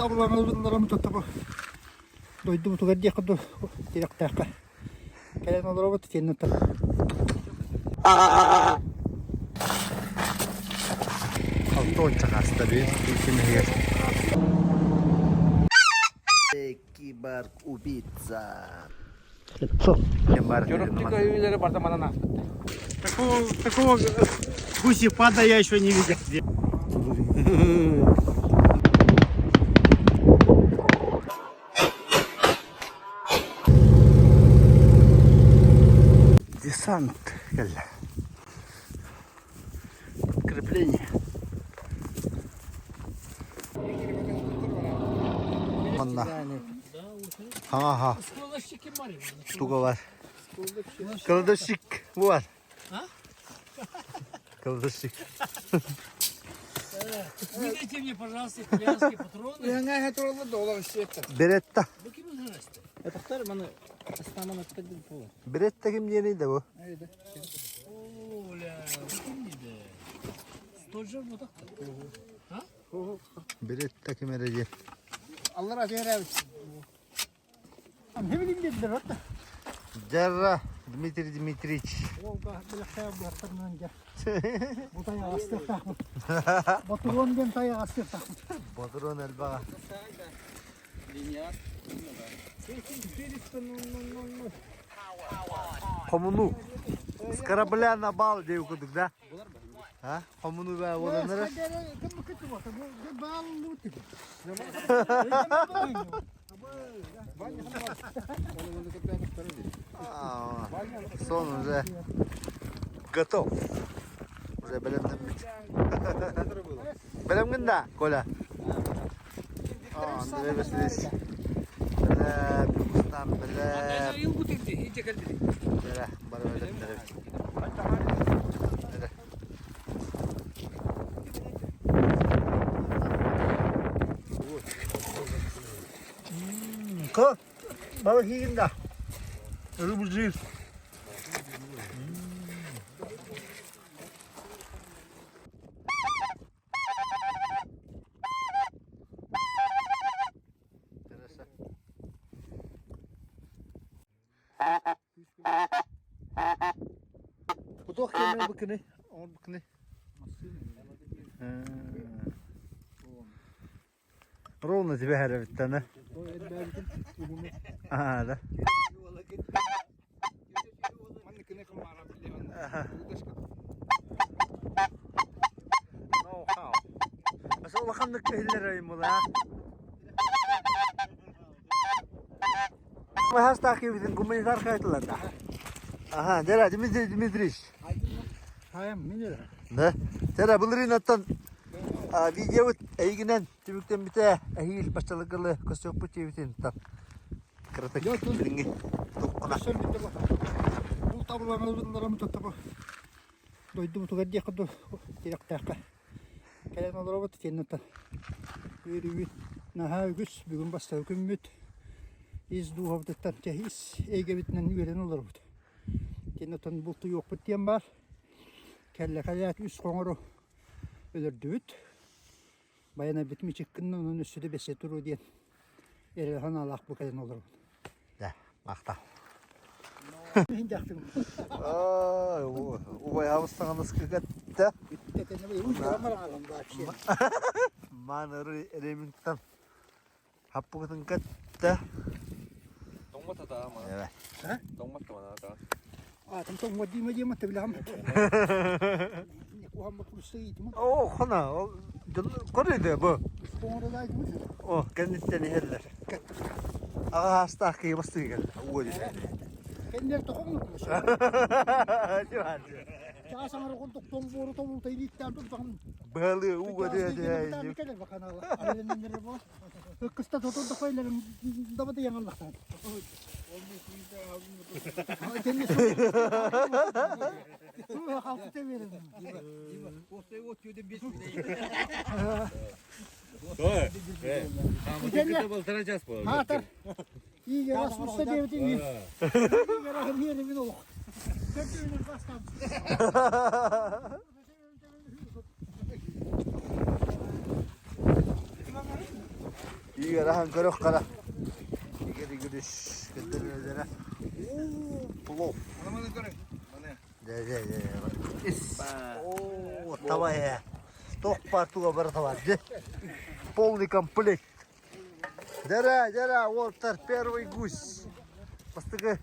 Булт абылаҥаларым бу дойдубутугар диэххэ дуу тирэхтээххэ кэлэн олоробут итиэннэ Алта хаста биир кимиһигэр. Киборг убийца. Чорохтук барда манан ааспыттар. Такого, такого гусепада я еще не видел. Десант кэллэ. Подкрепление. Манна. Ага. Штука бар. Кладовщик бар. Кладовщик. Выдайте мне, пожалуйста, итальянские патроны. Беретта. Вы ким знаете? Беретта ким диэний да бу? Оля, вы ким диде? Столь же вот так. Беретта ким эрэ диэн. Не билим диэдилэр отта. Дьарра Дмитрий Дмитриевич. Волга билэхтээх быһахтарынан дьэ. Бу тайаҕа астыахтаахпыт. Ботуруон диэн тайаҕа астыахтаахпыт. Ботуруон элбэҕэ. Хомуну. С корабля на бал диэн курдук да? А? Хомуну баа буоланнара. Сон уже готов. Уже бэлэмнэммит. Бэлэмҥин да, Коля? Андрей Васильевич. Бэлэм, Кустан бэлэм. Бэлэ, бары бэлэмнэр эбит. Ко, балык иигин да. Рыбу жир. Бу туох кэмэ быкыны? Оҥор быкыны. Ровно тебе хэрэбиттэн, а? да. Ноу-хау. Аса улаханнык кыһыллар айыммыла. Хастаах киһибитин гуманитар хайытылар да. Аха, дьэ Дмитрий Дмитриевич. Хайам, мин Да. Тера былырыын оттон видеобут эйигинэн түмүктэммитэ эһиил баччаларгылы көстүөхпүт диэбитин там кыратык билиҥҥи туккуна. Бу табылаҥаларым тоттопу дойдубутугар диэххэ дуу тирэхтээххэ кэлэн олоробут итиэннэ үөрүүбүт наһаа үгүс бүгүн бастакы күммүт ис дууһабытыттан ис эйгэбитинэн үөрэн олоробут итиэннэ оттон бултуйуохпут диэн баар кэллэ кэлээт үс хоҥору өлөрдүбүт байанайбыт мичик гынна онон өссө да бэсиэ туруо диэн эрэл санаалаах бу кэлэн олоробут Да, махтал. Иһин дьахтым. Убай абыстаҕын ыскыгатта. Мааны Ремингтон хаппыгытын кэтте. Тоҥмот атаа ма. Тоҥмот тамана Аатым тоҥмот дима дима тэбилэҕим. О, хона, көрүдэ бу. О, кэнниттэн иһэллэр. Аҕа хаастаах киһи бастыы кэллэ. Уу дии. Кэннер тоҕоҥ Чаас аҥара курдук тоҥ буору тобулта илииттээн турдаҕым. Быһалыы ууга түһэ Кэлэр баканаала. Кыста тотурдахпайларым дабата яҥаллахтан. Игорь аһан көрөх хара. Игорь Игоревич кытта Плов. Дэ дэ дэ. Ис. О, таба ээ. Туох баар туга барыта бар. Дьэ. Полный комплект. Дэрэ, дэрэ, уолтар первый гусь. Бастакы.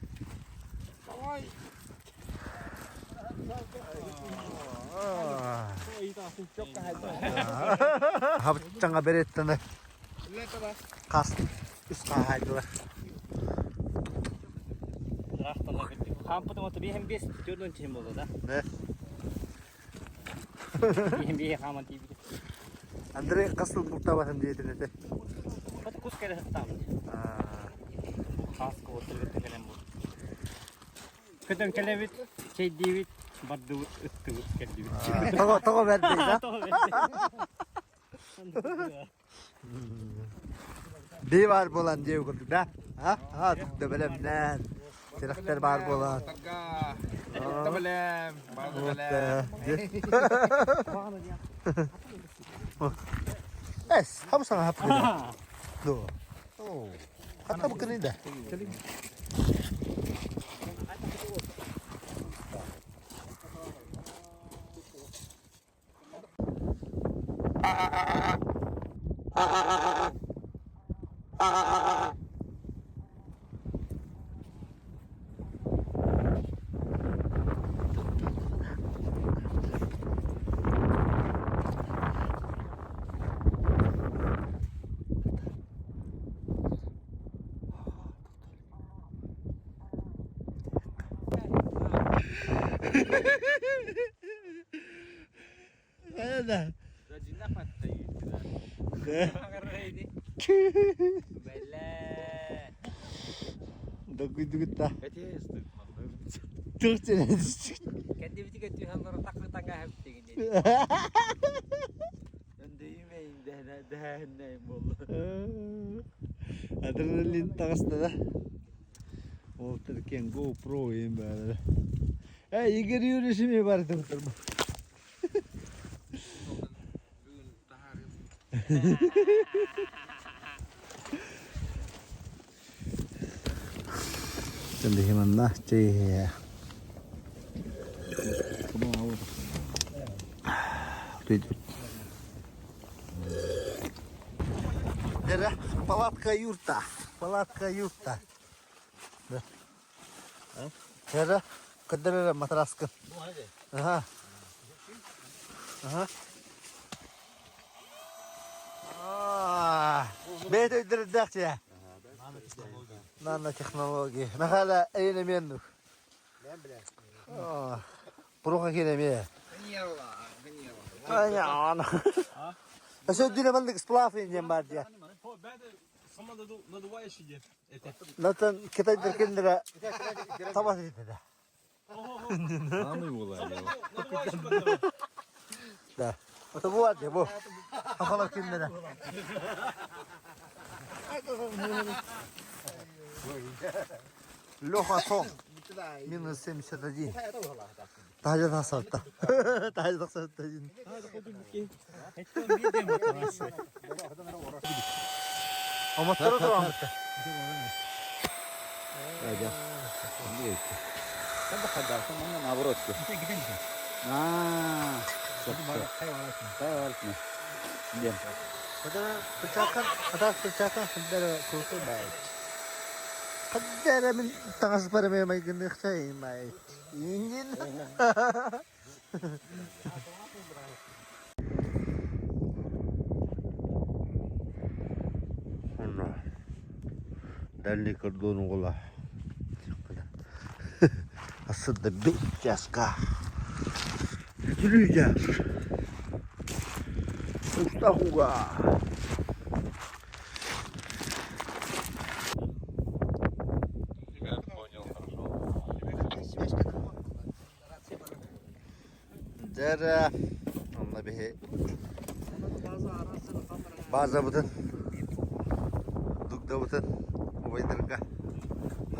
Хабыччаҥа береттаны хас үс хаһаайдылар. Хаампытым ото биэһин биэс төрдөн тиһин буолла да. Да. Биэһин биэһи хааман тиийбитим. Андрей хас сыл бултаабатын диэтин этэ. Хата кус кэлэ сыттаабыт. Хааска отурбут кэлэн бу. Көтөн кэлэбит, чэйдиибит, бардыбыт, ыттыбыт, кэллибит. Тоҕо тоҕо бэрдэй да? Тоҕо бэрдэй. Бии баар буолан диэ курдук да? А? А, да бэлэмнээн. Тирэхтэр баар буолан. Да бэлэм, баар бэлэм. Эс, хабы саҥа хаппы. Дуо. Хатта бу кырыйда. Да. Докуйдугутта. Адреналин таҕыста да. Уолтар киэҥ GoPro иһин баалара. Эй, Игорь Юрьевич эмиэ баар этэ Биһи манна чэй иһиэ. Палатка юрта. Палатка юрта. Эрэ, көрдөр эрэ матраскын. Аха. Аха. Бэйэтэ өйдөрөрдөөх дьиэ. Нанотехнология. Михаила эйин эмиэннук. Пуруха киин эмиэ. Аняна. Өсө дүнэ маннык сплав диэн бар дьиэ. Сама надуваешь иди. Натан китайдар кинилere таба да. Да. Это вот, бу. Хахалар кинилere. Леха Сон. Минус 71. Таһырдьа тахсыбыта. Таһырдьа тахсыбыта. Омотторо тураммыта. Хаддара мин таҥас барамай майгыныахчай маай. Ингин. Онно дальний кордон угула. Асыда бит часка. Үтүлүйдэр. Устах уга. Тебя понял, хорошо. Дьэ онно биһи базабытын дугдабытын убайдарга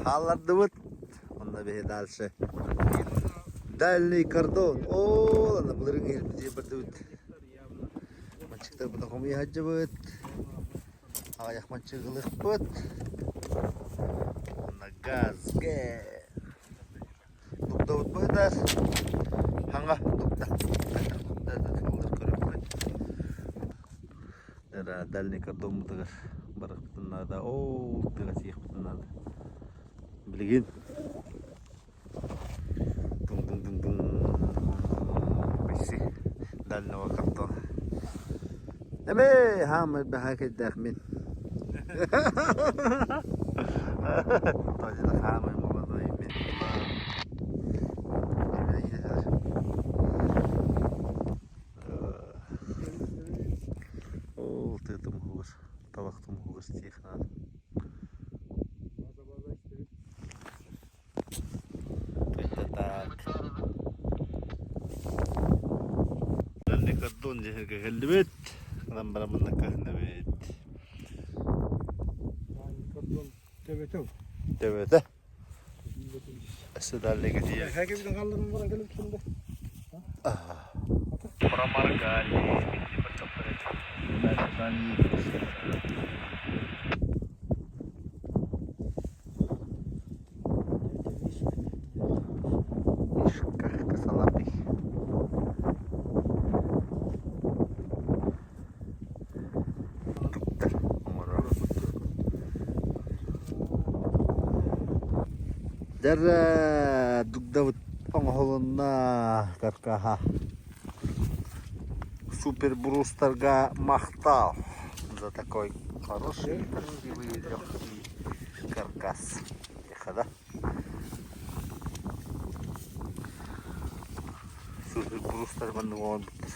хааллардыбыт. Онно биһи дальше дальний кордон. Оо, аны былырыын иһирбит бардыбыт. Мальчиктарбытын хомуйа сылдьыбыт. Аҕыйах манчыгылыахпыт. Уонна газге. Дугдабыт быһыытар. Хаҥа дугда. Хайдах дугда ылар көрөппүт. Дара дальний кордоммутугар барыахпытын наада. Оо, тыга сиэхпитин наада. Билигин Дун-дун-дун-дун. Бэси дальнего картона. Эмээ, хаамай баһаа кэлдээх мин. Тоже хаамай молодой мин. Ол тыытым уһугар, талахтым уһугар тиэхнаат. Это так. Кордон дьэһэргэ кэллибит. Ынан баран манна кыһынныбыт. Кордон төбөтө. Төбөтө. Сыдаллыга тиийэ. Проморгали. Мишка косолапый. Туктар оҥорор. Дьэ, дугдабыт оҥоһулунна каркаһа. Супер брустарга махтал за такой хороший, красивый, легкий каркас. Тихо, да? Супер брустар маннык оҥорбуттар.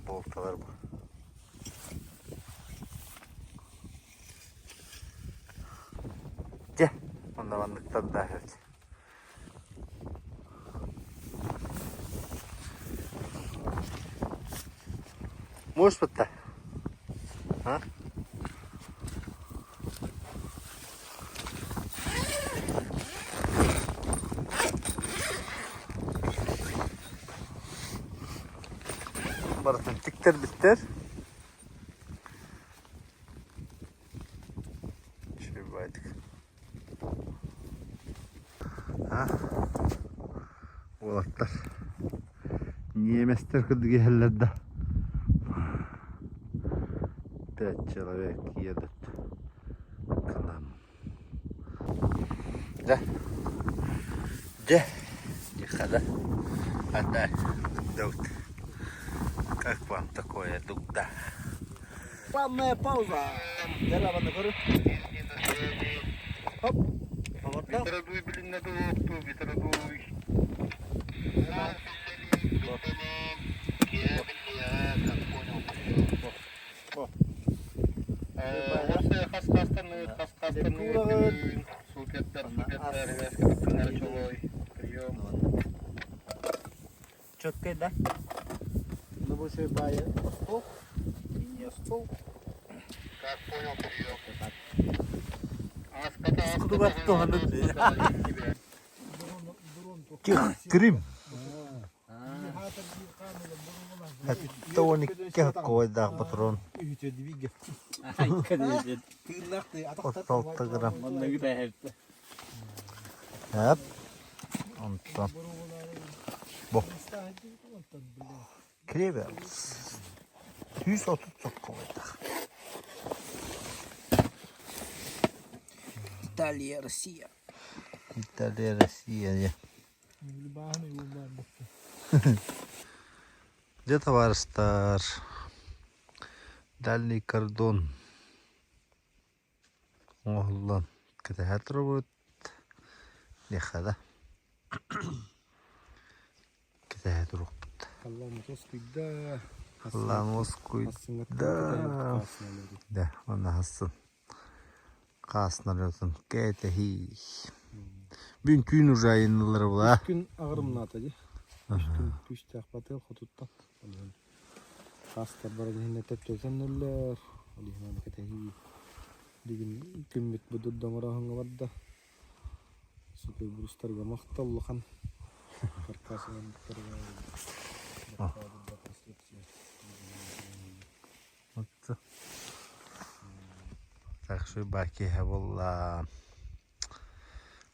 Болталар бу. Дьэ, онно манныктар да эбит. Можешь подта? А? Барытын тиктэрбиттэр. Үчүгэйдик. Уолаттар ньиэмэстэр курдук иһэллэр да пять человек едут к нам. Дьэ, дьэ, тихо, да? Отдай, дугда. Как вам такое дугда? Рекламная пауза. Хоп. Четкий, да? Ну, больше бая стол. И не стол. Кудугар туһанын Тих, Крым. Тоник койдаах патрон. 36 грамм. Эп. Онтон. Бу. Креверс. 130 сокковайдах. Италия, Россия. Италия, Россия. Дьэ, табаарыстар, дальний кордон оҥоһуллан кэтэһэ турабыт. Диэххэ да кэтэһэ туруохпут. Халлаан уоскуйда. Халлаан уоскуйда. Да, уонна хассын. Хааснарытын кэтэһии. Бүгүн түүн уже айаннылар була. Күн аҕырымнаата дии. Үс күн күүстээх батыал хотуттан. Хаастар баран иһинэ төптөтөннөллөр. Ол иһин кэтэһии. Бүгүн күммүт будурдоҥорооһуҥҥа барда. Супер-брустарга махтал улахан. Каркас Шуйба киэһэ буолла.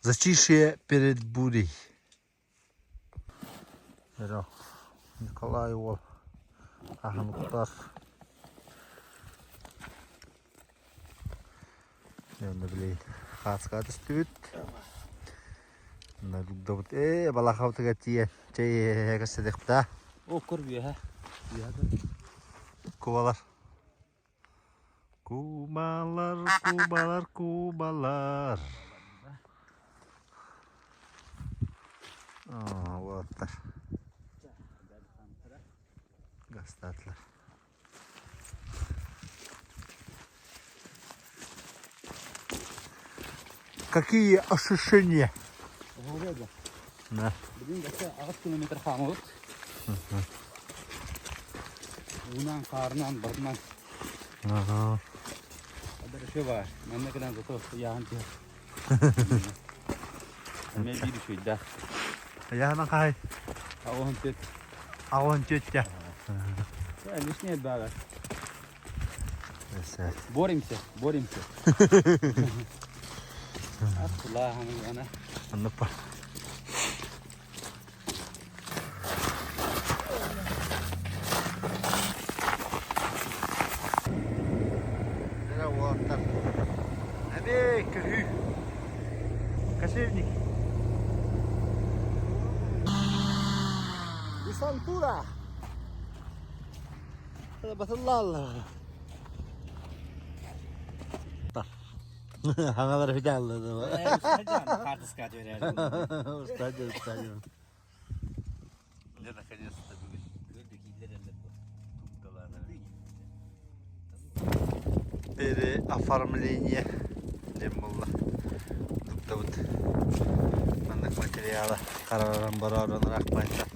Затишье перед бурей. Николай уол аһымыттар. Онно билигин хааска түстүбүт. Онно ээ балахабытыгар тиийэн чэй кэстэдихпит О, көр үөһэ. Кубалар. Кубалар, кубалар, кубалар. Уолаттар. Гастаатылар. Какие ощущения? Да. Бүгүн өссө 8 километр хаамабыт. Уунан, хаарынан, барынан. Ага. Еще бар. Манна кэлэн зато ыйааһын түһэр. Эмиэ биир үчүгэйдээх. Ыйааһынан хаһай? Аҕыһын түөт. Аҕыһын түөттэ. Лишний элбэҕэр. Боремся, боремся. Аттылааһын ана. Анныппа. Уолаттар. Эмиэ көһүү. Кочевник. Десантура! Батыллааллар. Хаҥалар хүдээллэ. Хаартыска түһэрэр. Устадьон, устадьон. Дьэ, наконец-то бүгүн Переоформление диэн буолла. Туттабыт маннык материала хараран бороорон ыраахпайта.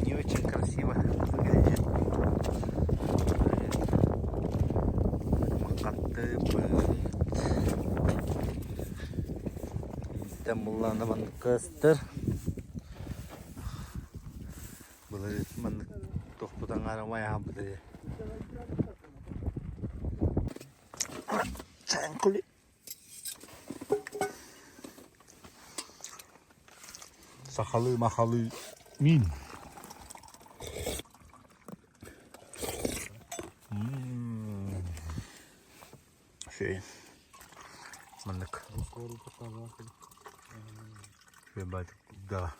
Не очень красиво выглядит. Махаттыбыт. Иттэн буллаана маннык көстөр. Былыр маннык тохпут аҥаара майаһаммыт этэ. Чаҥкули. Сахалыы махалыы мин. Үчүгэй. Маннык. Үчүгэй баайдык да.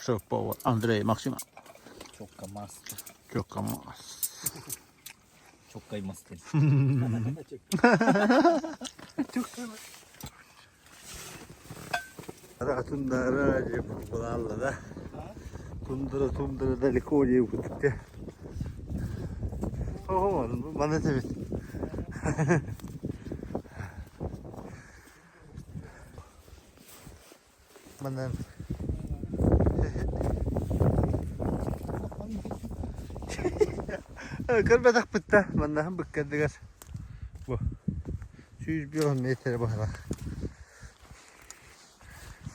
Шеф-повар Андрей Максимов. Чоккамас. Чоккамас. Чоккаймас диэн. Тундара булалла да. Тундра тундра далеко не кутукте. Ого, маны тебит. Манан Көрбөтөхпүт да маннаһын быккардыгар бу 101 метр быһалаах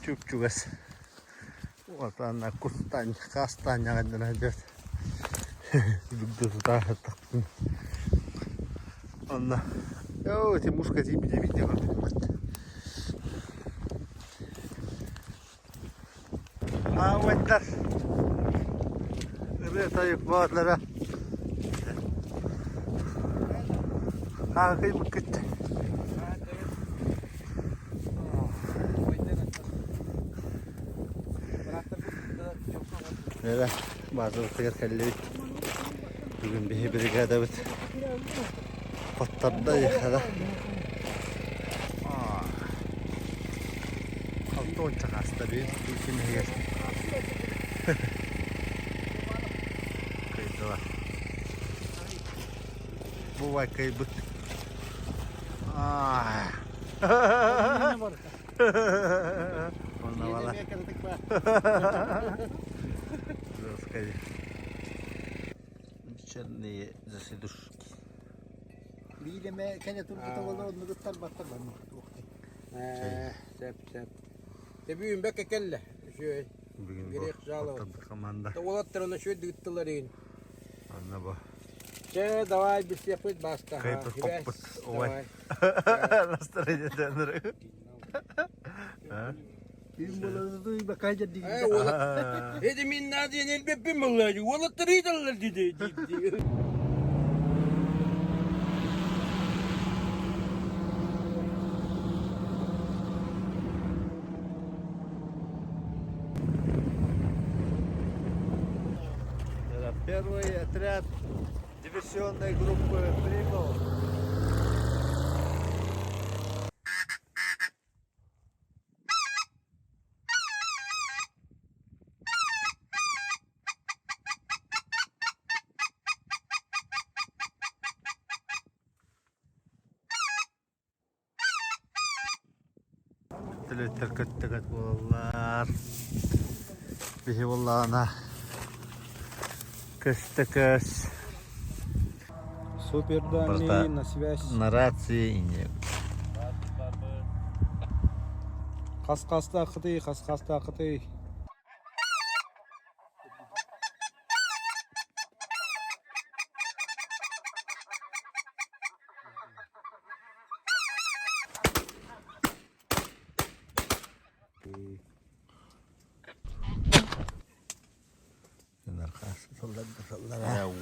чуп-чугас уотаанна кустаан хаастаанньаҕаннара сылдьар бүгдө тутаахтахпын онно оо тимушка тиийбитэ биирдэ көрбүппүт Аауайдар ырыа тойук боотулара аакыйбыккыт Эрэ баазабытыгар кэллибит. Бүгүн биһи бригадабыт Хоттордо ехала. Алтонча хаста бир күн иһигэр. Кыйдылар. Бу кыйбыт. Онно бала. Вечерние заседушки. Биилеме кэлэ турбута буоллар оннугуттар баттар бармыт туохтай. Сөп, сөп. Тэбүүн бэккэ кэллэ. Үчүгэй. Бүгүн Грех жаловаться. команда. Уолаттар оны үчүгэй дыгыттылар игин. Анна бу. Чэ, давай билсиэхпит баста. Кыайбыт хоппут. Ой. Настроение дэнэр. Эди мин надиэн элбэппин булла уолаттар ыыталлар диди Первый отряд диверсионной группы прибыл. Төлөттөр көттөгөт буолаллар. Биһи буоллаҕына көстө көс. Супер данные на связь. На рации и Хас-хаста кытый, хас-хаста кытый.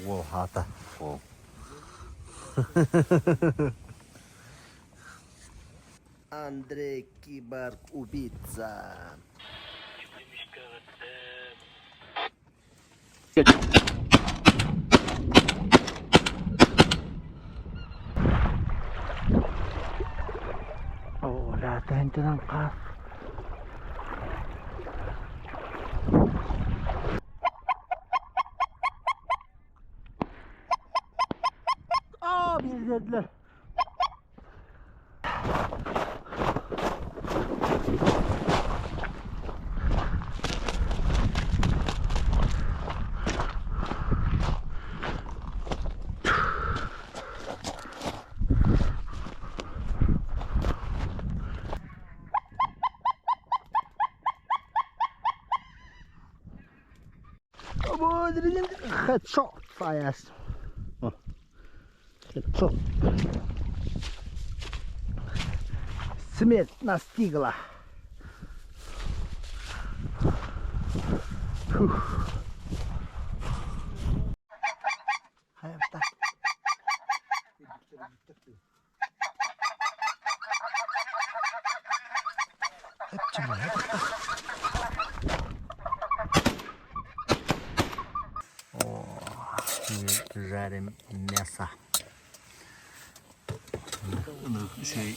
Уол хаата. Андрей Киборг убийца. Aa bildirdiler. Headshot fires. Headshot. Смерть настигла. Фух. Жарим мясо. Үчүгэй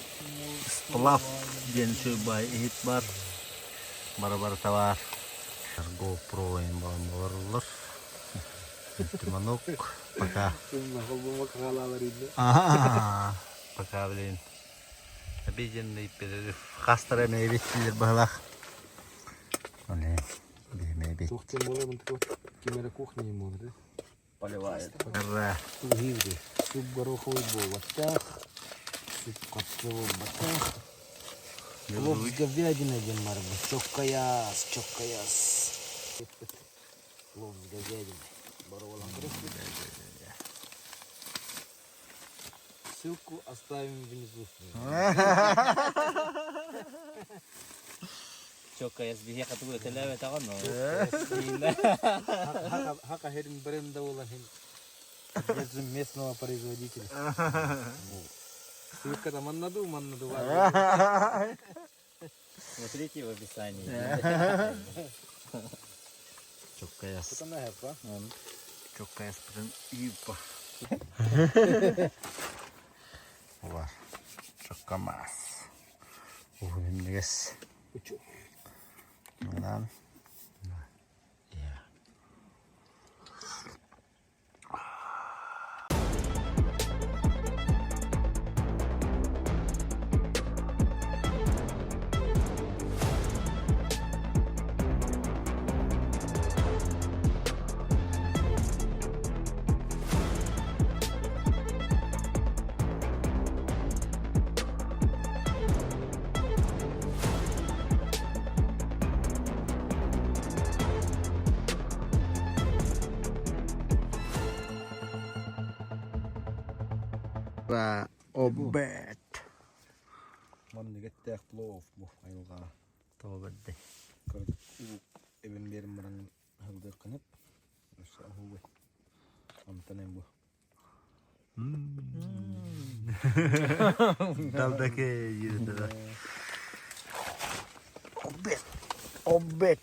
сплав диэн үчүгэй баай иһит баар. Бара-барыта баар. GoPro болорлор. Тиманок пока. Пока, блин. Обеденный перерыв. Хастара эмэбит баһылах. Оле, биһимэбит. Туох тем более, ким эрэ кухня ему, да? Поливает. Ра. Суп гороховый буолбатах, суп капса буолбатах. Плов с говядиной диэн баар чоккаяс, чоккаяс. Плов с говядиной. Бороволан Ссылку оставим внизу. Чоккаяс биһиэхэ тугу өтөлөөбөтөҕө но. Хака херин бренда буолан хин держим местного производителя. Ссылка там маннаду, маннаду. Смотрите в описании. Чоккаяс. Чоккаяс бүтүн юпа. Бар. Чоккамас. Уһун Манан. Обед. Маннык эттээх плов бу айылҕаҕа. Тоҕо бэрдэй. Эбин биэрин баран аһылдыаххынып. Өссө аһуубай. Онтон эн бу. Далдаке yürüdüler. Обед. Обед.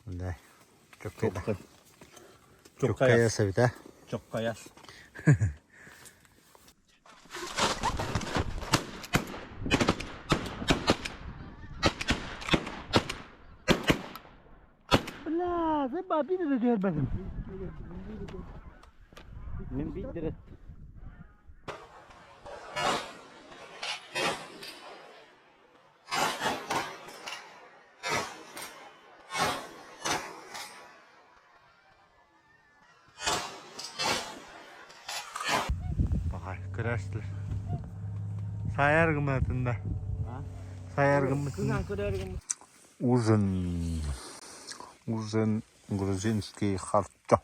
Да. Чоккай. Чоккай эбит Чоккайас. Бля, заба bir de görmedim. Мин биирдэрэ Баҕар көрөөччүлэр. Сайар гыммытында. Сайар гыммытында. Ужин. Ужин грузинский харчо.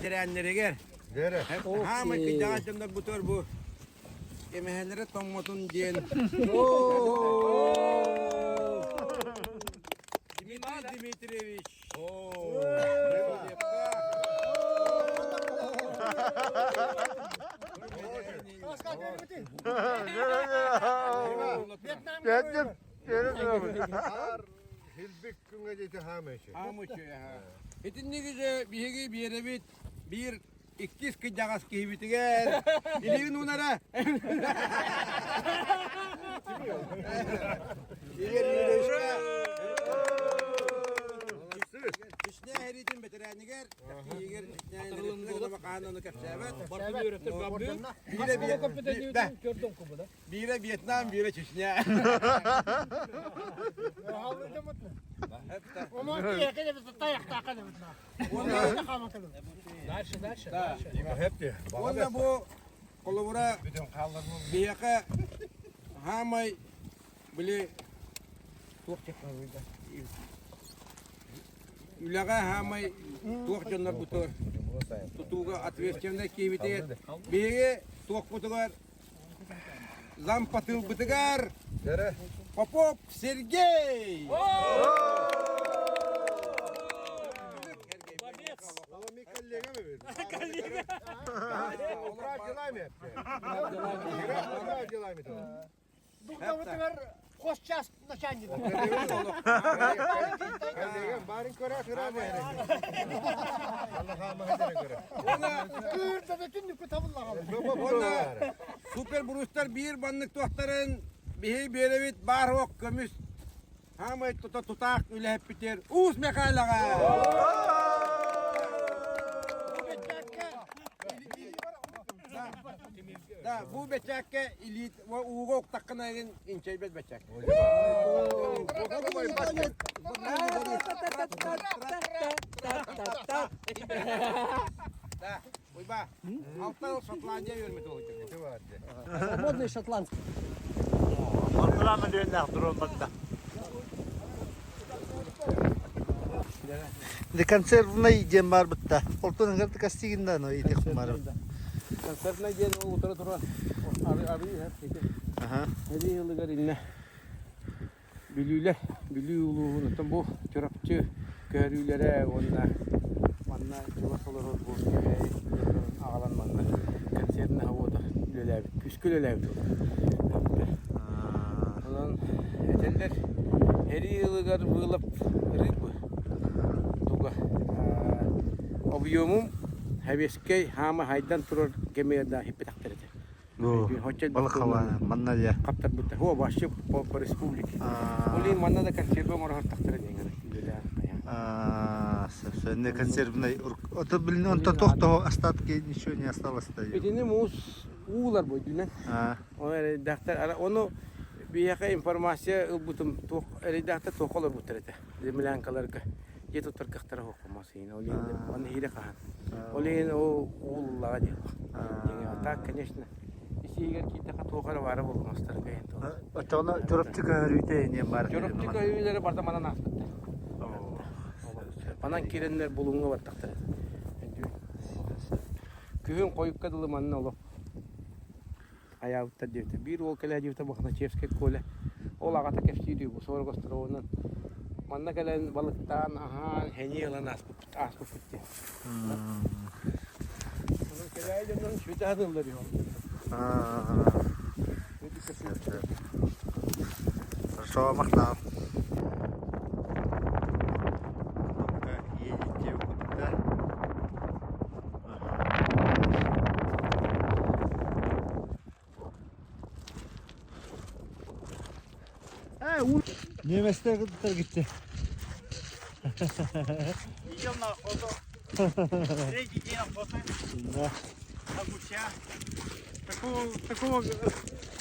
Тирэннэригэр. Хаамай кыйдаҕас дьоннор бутуор бу эмэһэлэрэ тоҥмотун диэн. Дмитрий Дмитриевич. Итинниги биһиги биэрэбит биир иккис кыдьаҕас киһибитигэр илиигин уунара. Чечня эриитин бэтэрээнигэр, Игорь Чечня кэпсээбэт. Биирэ Вьетнам, биирэ Чечня. Дальше, дальше. Уонна бу холобура биһиэхэ хаамай били туох үлэҕэ хаамай туох дьоннорбутугар тутууга ответственнай киһибитигэр биһиги туохпутугар зампатылбытыгар Попов Сергей! Хос час начальника. Супер брустар биир баннык туохтарын биһи биэрэбит баар ок көмүс хаамай тута тутаах үлэһиппитер Уус Михайлаҕа! Да, бу бэчээккэ илиит ууга уктаххына игин инчэйбэт бэчээк. Да, уйба. Алтал Шотландия үөрмит Свободный шотландский. Алтыла миллионнаах дрон барда. Де консервный диэн баар бытта. Олтон ыҥырды кастигинда но ити хумары. Концертнай диэн ол утара тура арыы иһэр ити. Эри ылыгар инне Бүлүүлэр, Бүлүү улууһун оттон бу Чурапчы көһөрүүлэрэ уонна манна чугас олорор бу Кэбээйи дьоннорун аҕалан манна концертнай завода үлэлээбит, күүскэ үлэлээбит Онон этэллэр эрии ылыгар вылов рыбы туга объемум Сэбиэскэй хаама хайдан турар кэмигэр да иһиппэтэхтэр этэ. Балыкхалаан манна дьэ. Хаптарбыттар. О, вообще по, по республике. Ол манна да консервы оҥорохтохторо диэн үлэлээн Собственно, консервный Это, блин, он-то тохто остатки ничего не осталось-то. Итини муус уулар бойдунан. Эрэйдээхтэр ону биһиэхэ информация ылбытым туох эрэйдээхтэр туохха олорбуттар этэ землянкаларга. Дьиэ туттар кыахтара суох массыына. Ол иһин аны иһирэ хаһан. Ол иһин ол ууллаҕа диэн. А так, конечно, исиигэр киирдэххэ туох эрэ баара буолуо мастарга иһин туох. Оччоҕуна Чурапчы көһөрүүтэ иниэн баар. Чурапчы көһөрүүлэрэ барда манан ааспыттар. Манан киирэннэр Булуҥҥа бардахтара. Күһүн хойукка дылы манна олох айаабыттар диэбитэ. Биир уол кэлээ диэбитэ Мохначевскай Коля. Ол аҕата кэпсиир бу Сорок островынан манна кэлэн балыктаан, аһаан, сэниэ ылан ааспыппыт, ааспыппыт диэн. Онон кэлээ дьоннорун сүтэ сатыыллар үһү. Хорошо, махтал. Кнопка едете куда? Немецтер gitti. Идем на охоту. Третий день охоты. Да. На гуся. Такого, такого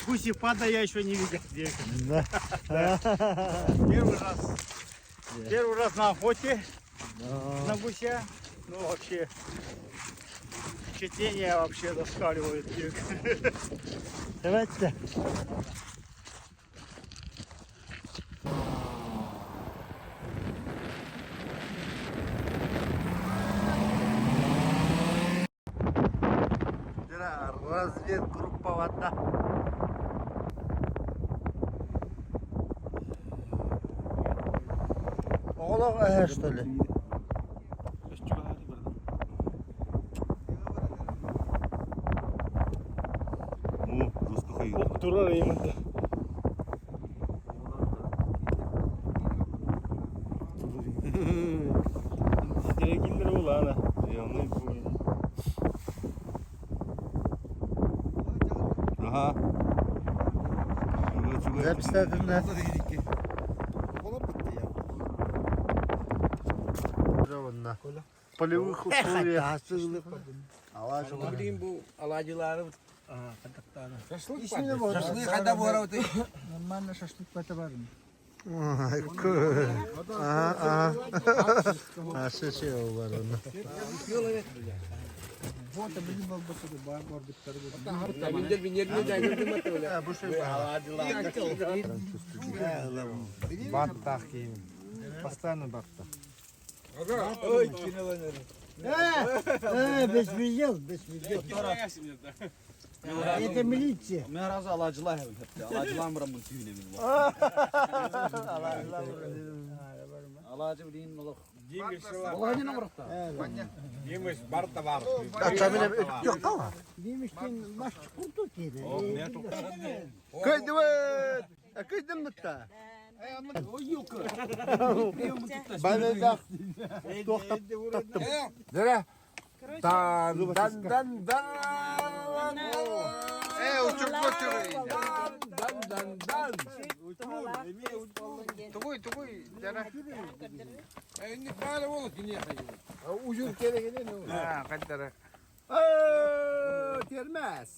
гусепада я еще не видел. Да. Первый раз. Первый раз на охоте на гуся. Ну вообще впечатление вообще зашкаливает. Давайте. Разведгруппа барда. Оҕолор эһэ что ли? Турар ыйымында. Ситерекиллер улаана. Ага. Записать на. Полевых условиях. Билигин бу алаадьылары Шашлык хайда буорабыт? Нормально шашлык бата бар. Ага, ага. А, шеше бар оны. Вот, билим болбаса да бар бар биттер. Баттах киим. Постоянно баттах. Э, беспредел, беспредел. Это милиция. Мен разы алаажылай хепте. Алаажылан барамын түйүнө мен. Алаажы билин олох. Demiştin baş kurdu ki. Кыйдыбыт! Кыйдым да. Ben de toxtattım. Дөрө. Дан дан дан дан. Э, учуп көтүрүй. Дан дан дан. Тугуй, тугуй. Жара. Ужур керегенен. А, кайтара. Термес.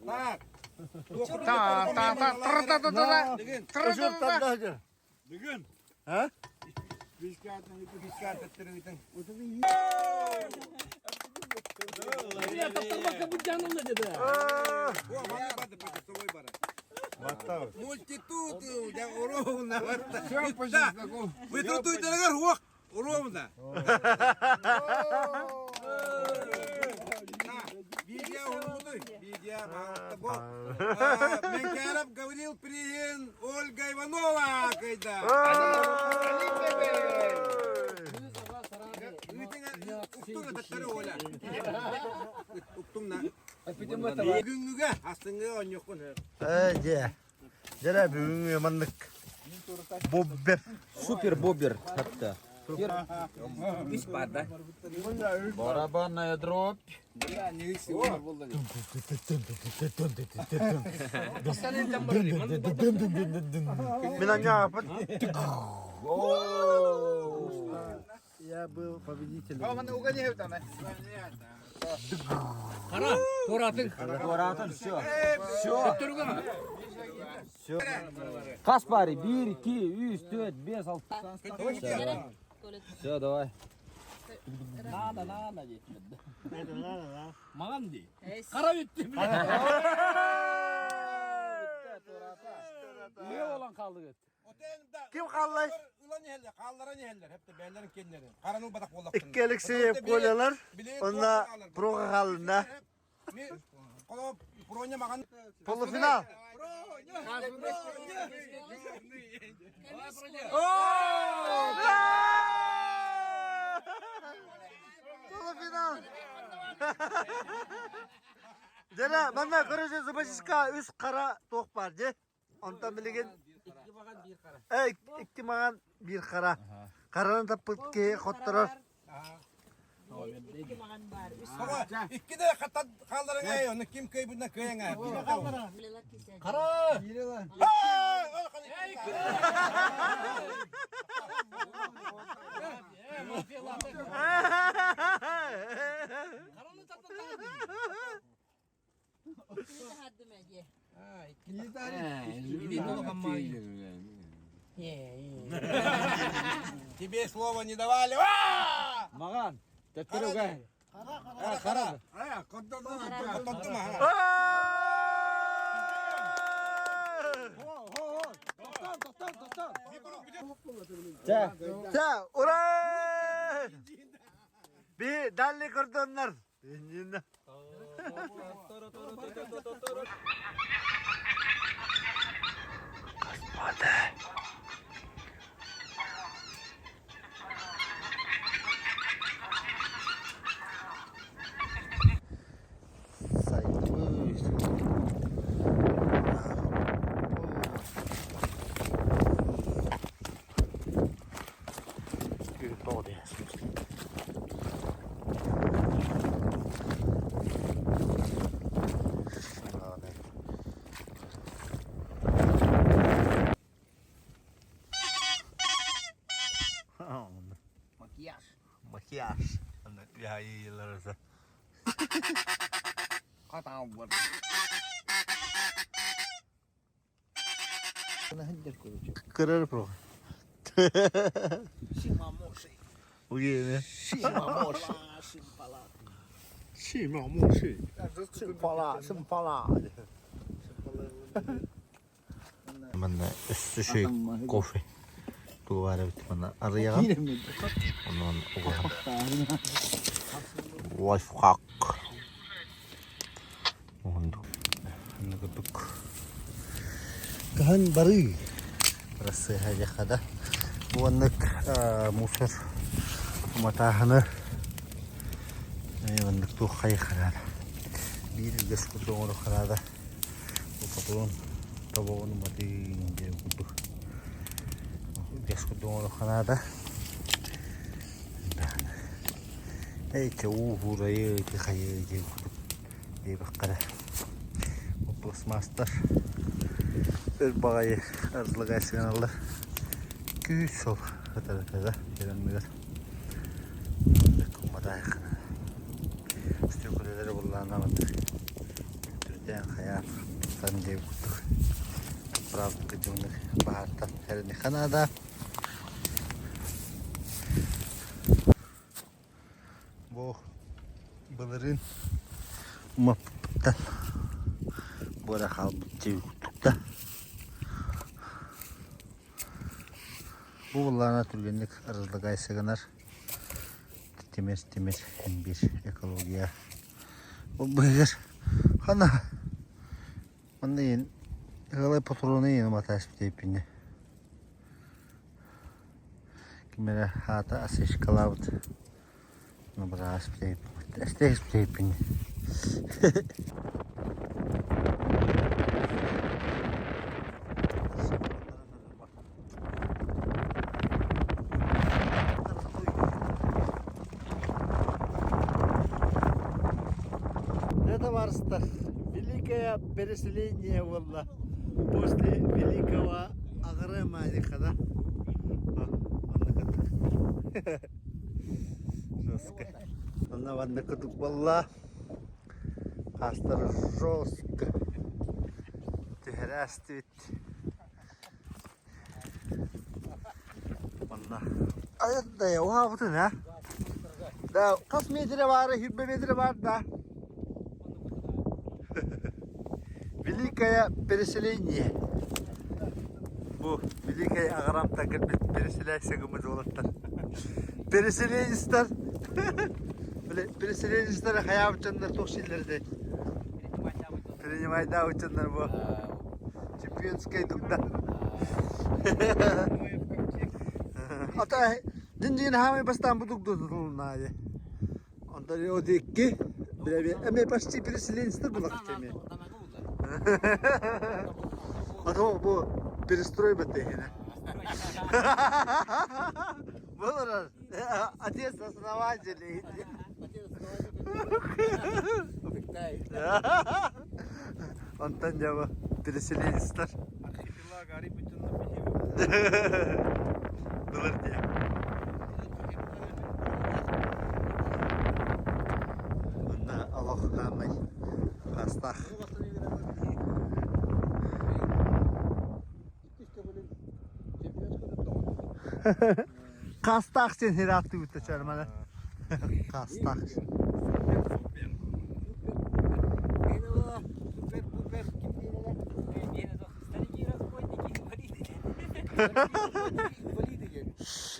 Так. Та, та, та, тр та та та. Тр та та. Бүгін. Ha? Мультитуд, ровно. Вы тут уйдергер, ровно. Менкаров говорил приен Ольга Иванова, когда. Бүгүнгүгэ астыңгы онньоккун. Э, Дьэ, бүгүн маннык боббер. Супер бобер хатта. Барабанная дробь. Мен аняпын. Я был победителем. Хара, туоратын. Туораатын, все. Все. Все. Хас баары? 1, 2, 3, 4, 5, 6. Все, давай. Надо, надо дейт. Маған дей. Қара бітті. Не olan kaldı Ким хааллай? Ылан иһэллэр, хаалларан иһэллэр, хепте бээлэрин киэннэрин. Хараны ылбатах буоллахтарына. Икки Алексеев Колялар онно проға хаалына. Проня маған. Полуфинал. Полуфинал. Дьэ, манна көрөсө зубочистка үс хара туох баар дьэ. Онтон билигин Эй, икки маҕан биир хара. Хараны таппыт киһи хотторор. Икки да хаалларың оны ким кыайбытынан кыайаҥ Хара! Тебе слово не давали. Маҕан, төттөрүгэ. Хара, хара. Хоттордум, хара. Чэ, ура! Би дальний кордоннар. Господа. Сайдыбыз. Макияж. Макияж. Көрөр про. Угине. Шимпала, шимпала. Манна өссө кофе. Тугара бит манна арыйаҕа. Онон угаһым. Лайфхак. Уһундук. Курдук. Каһан барыы. Рассыһа дьахада. Уоннык мусор уматааһыны маннык туох хайыхараада. Биир үгэс курдук оҥоруохханаада. Упатуон тобоҕун уматыын диэн курдук. Үгэс курдук оҥоруохханаада. Эй, уу хуурайы, хайы диэн курдук диэбэххэ пластмасстар өр баҕайы арылыгай сыаналар күүс сол ытарытыга кэлэннигэр уматаайхана стеколелери буллаанамат түрдээн хайаан сан диэбит курдук правда дьоҥҥа баһаартан эрэниэххэ наада Бу былырыын умаппыттан буора хаалбыт дьиэ курдук да. Бу былаана түргэнник разлагайся гынар. Тимир тимир биир экология. Бу быыһыгар хана манна иин ыалай патроны иин уматааспыт эбиппинэ. Ким эрэ аата осечкалаабыт эстээспитээппин Это барыстар великое переселение буолла после великого Аҕырыма да? Жестко. Манна манна курдук буолла. Хаастары жестко түһэрэ астыбыт. Манна айан уһаабытын а? Да, хас метрэ баара, 20 метрэ баар да. Великое переселение. Бу Великое Аҕарамтан кэлбит переселяйся гыммыт уолаттар. Переселенецтэр. Переселенецтэр хайаабыт дьоннор туох сииллэр Принимайдаабыт дьоннор бу. Чемпионскай дугда. Ата дин-дин хаамай бастаан бу дугду тутулуннаайы. Онтон ол икки эмиэ почти переселенецтэр булахчы эмиэ. А то бу перестрой бэттэһинэ. Был отец основатель. Онтон дьэ бу переселенецтэр. Архипелаг ари бүтүн Былыр диye. Манна олох хаамай хаастаах. Хаастаах сен сир ааттыыбыт чармана. Хаастаах.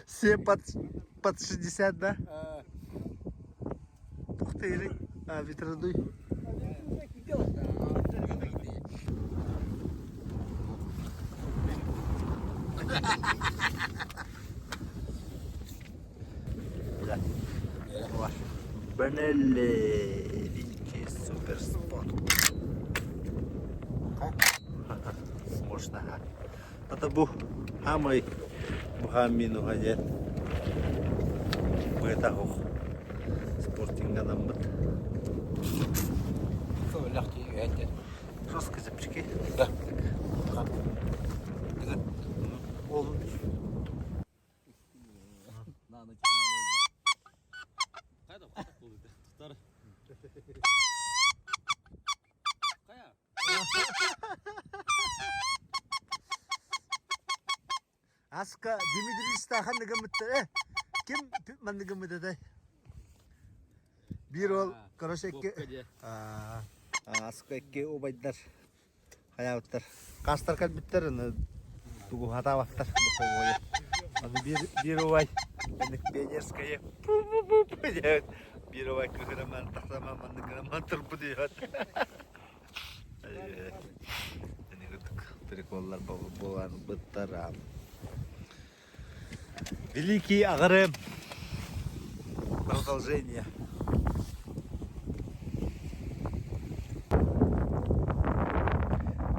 Все под, под 60, да? Ух ты, а, ветродуй. Benelli Vinci Super Sport. Можно. Ата бу хаамай бухааммин уха диэн быатах спортинганаммыт. Жестко зипчики. Да. Ол Аска Дмитрий Стахан гыммыттар э ким манны гыммыт этэй биир ол короче икки аска икки убайдар хайаабыттар хаастар кэлбиттэр тугу хатаабаттар аны биир биир убай пионерская биир убай кыһыраман тахсаман маннык гынаман турбут диэт Приколлар буолан быттар. Великий Аҕырым. Продолжение.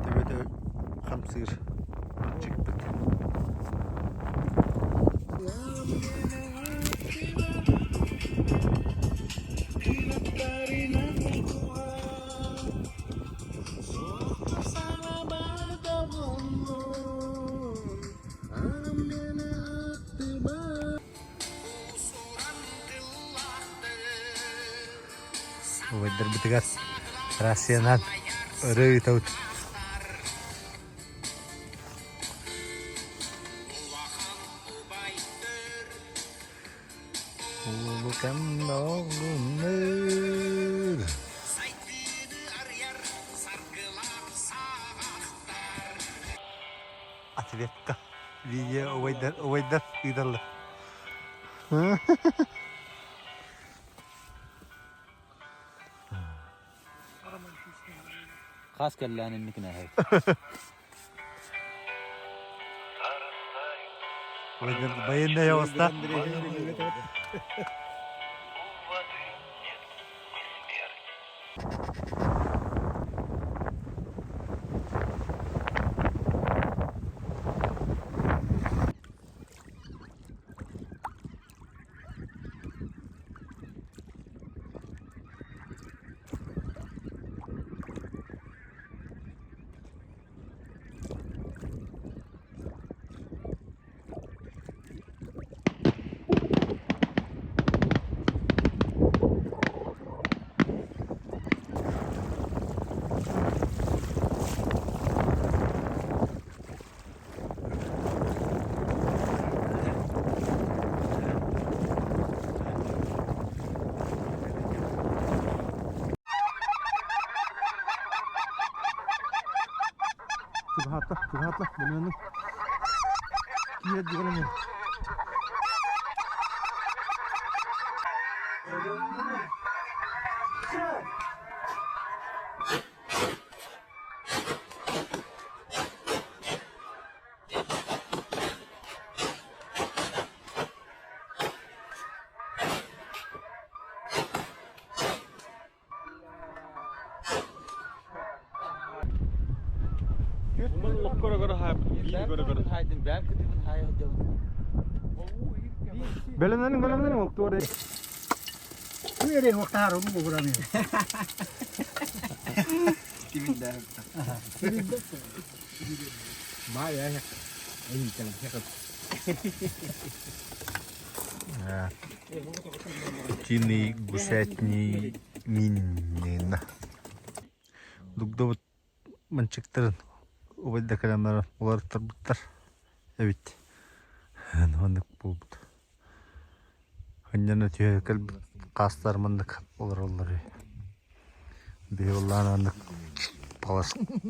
Төбөтө хамсыыр чыкпыт. Убайдарбытыгар Россиянан өрө ыытабыт. Улукан оҕуннур. Ответка. Видео убайдар, убайдар ыыталлар. Хас кэллээн инникинэ Военная оста. Чугаһатла, бөлүөнү. Киирэр дигэн Бэлэмнэниҥ, бэлэмнэниҥ, октуор. Үөрэн уохтаар ону бугураны. Утиный гусятний миннина. Дугдабыт манчыктарын убайда кэлэн баран уларыттарбыттар эбит. Маннык буолбут. Анньана түһэ кэлбит хаастар маннык олороллор үһү. Биһи буоллаҕына маннык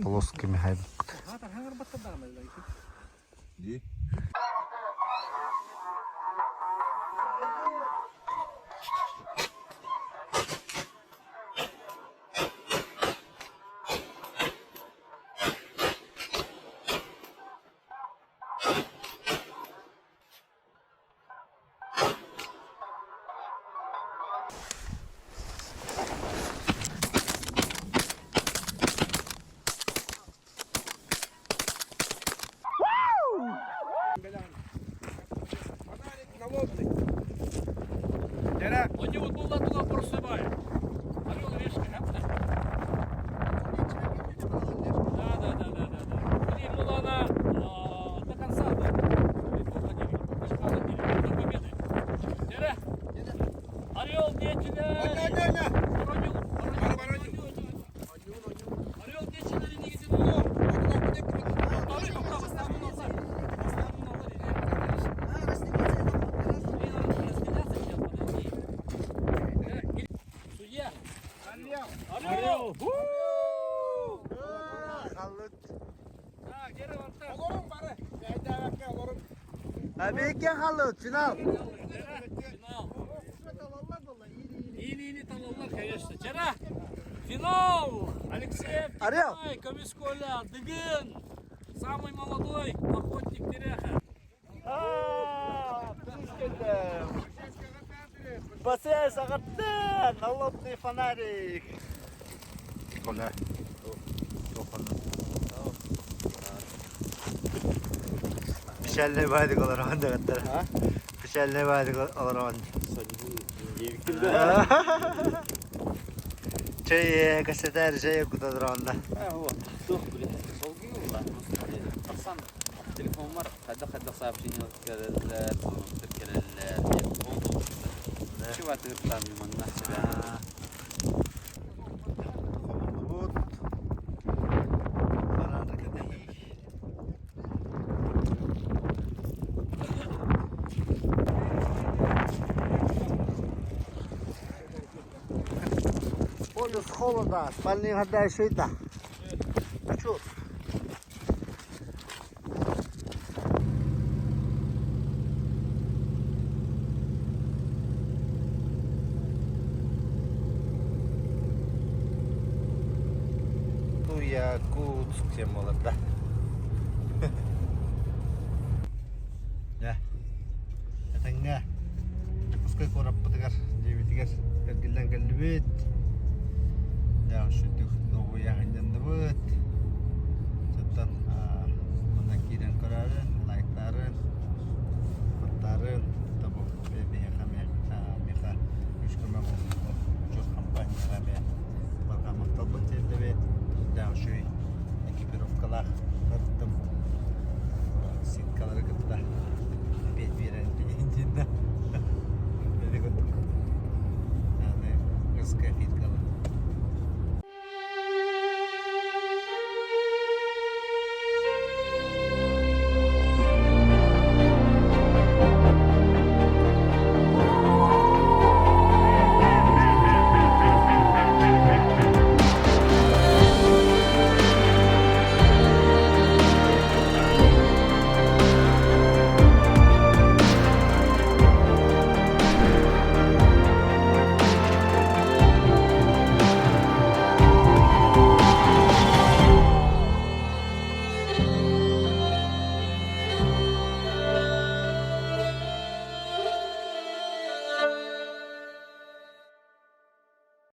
полосками хайбыппыт. Абейке халыт, финал. Или-или талаллар, конечно. Вчера финал! Алексеев Орел! Николай, Комисколя, Дыгын, самый молодой охотник Тереха. Басес ағатты, налобный фонарик. Коля. Печальный бадик олорон дагаттар. Печальный бадик олорон. Чэй кассетер чэй кутадронда. Телефоммар хайдах-хайдах сообщение кэлэллэр, звоноктар кэлэллэр, Чего там манна себя. Хомуллубут. Бараары кэтэһии. Полюс холода, спальный года еще это. Чё? Якутск диэн буолар да. Дьэ, этэҥҥэ Дьокуускай куораппытыгар, дьиэбитигэр эргиллэн кэллибит.